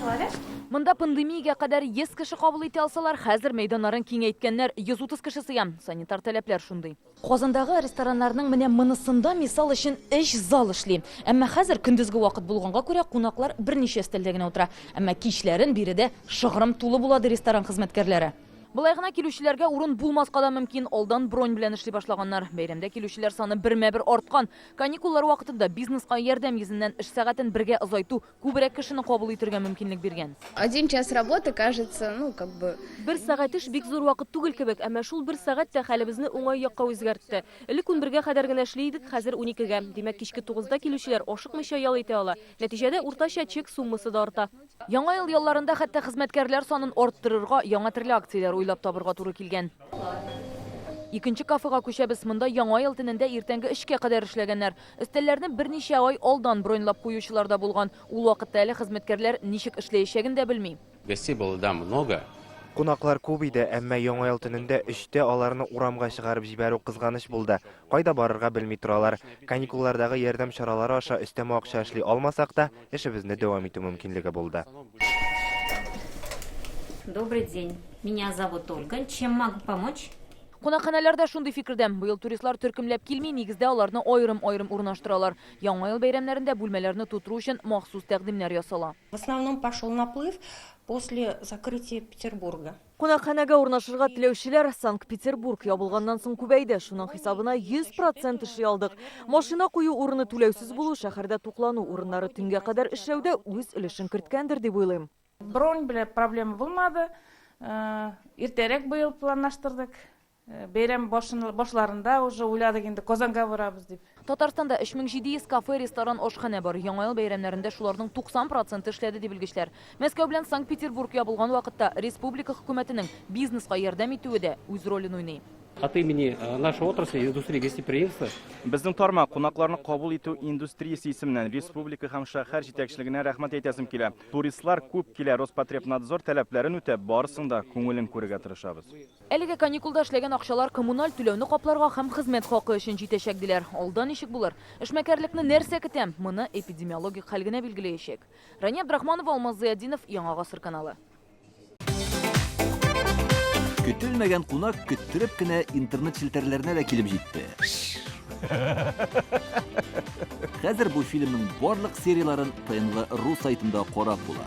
человек. Монда пандемиягә кадәр 100 кеше кабул итә алсалар, хәзер мәйданнарын киңәйткәннәр, 130 кеше сыя. Санитар таләпләр шундый. Казандагы рестораннарның менә монысында, мисал өчен, өч зал эшли. Әмма хәзер көндезге вакыт булганга күрә, кунаклар берничә өстәлдә генә утыра. Әмма кичләрен биредә шыгрым тулы була, ди ресторан хезмәткәрләре. Болай гына килүчеләргә урын булмаска да мөмкин, алдан бронь белән эшли башлаганнар. Бәйрәмдә килүчеләр саны бермә-бер арткан. Каникуллар вакытында бизнеска ярдәм йөзеннән эш сәгатен бергә озайту күбрәк кешене кабул итергә мөмкинлек биргән. Один час работы кажется, ну, как бы. Бер сәгать эш бик зур вакыт түгел кебек, әмма шул бер сәгать тә хәлебезне уңай якка үзгәртте. Элек унбергә кадәр генә эшли идек, хәзер уникегә. Димәк, кичке тугызда килүчеләр ашыкмыйча ял итә ала. Нәтиҗәдә, уртача чек суммасы да арта. Яңа ел ялларында хәтта хезмәткәрләр санын арттырырга, яңа төрле акцияләр уйлап табырга туры килгән. Икенче кафега күчәбез. Монда Яңа ел төнендә иртәнге өчкә кадәр эшләгәннәр. Өстәлләрне берничә ай алдан броньлап куючылар да булган. Ул вакытта әле хезмәткәрләр ничек эшләячәген дә белми. Гостей было, да, много. Кунаклар күп иде, әмма Яңа ел төнендә өчтә аларны урамга чыгарып җибәрү кызганыч булды. Кайда барырга белми торалар. Каникуллардагы ярдәм чаралары аша өстәмә акча эшли алмасак та, эшебезне дәвам итү мөмкинлеге булды. Добрый день. Меня зовут Ольга. Чем могу помочь? Кунакханәләр дә шундый фикердә. Быел туристлар төркемләп килми, нигездә аларны аерым-аерым урнаштыралар. Яңа ел бәйрәмнәрендә бүлмәләрне тутыру өчен махсус тәкъдимнәр ясала. В основном пошел наплыв после закрытия Петербурга. Кунакханәгә урнашырга теләүчеләр Санкт-Петербург ябылганнан соң күбәйде. Шуның хисабына 100 процент эшли алдык. Машина кую урыны түләүсез булу, шәһәрдә туклану урыннары төнгә кадәр эшләү дә үз өлешен керткәндер дип уйлыйм. Бронь белән проблема булмады. Иртәрәк быел планлаштырдык. Бәйрәм башларында уже уйладык инде, Казанга барабыз дип. Татарстанда 3700 кафе, ресторан, ашханә бар. Яңа ел бәйрәмнәрендә шуларның 90 проценты эшләде, ди белгечләр. Мәскәү белән Санкт-Петербург ябылган вакытта республика хөкүмәтенең бизнеска ярдәм итүе дә үз ролен уйный. От имени нашей отрасли, индустрии гостеприимства. Безнең тармак, кунакларны кабул итү индустриясе исеменнән республика һәм шәһәр җитәкчелегенә рәхмәт әйтәсем килә. Туристлар күп килә, Роспотребнадзор таләпләрен үтәп, барысын да күңелен күрергә тырышабыз. Әлеге каникулда эшләгән акчалар коммуналь түләүне капларга һәм хезмәт хакы өчен җитәчәк, диләр. Алда ничек булыр? Эшмәкәрлекне нәрсә көтә? Моны эпидемиологик хәл генә билгеләячәк. Рания Абдрахманова, Алмаз Зыятдинов, Яңа гасыр каналы. Көтелмәгән кунак көттереп кенә интернет челтәрләренә дә килеп җитте. Хәзер бу фильмның барлык серияләрен ТНВ.ру сайтында карап була.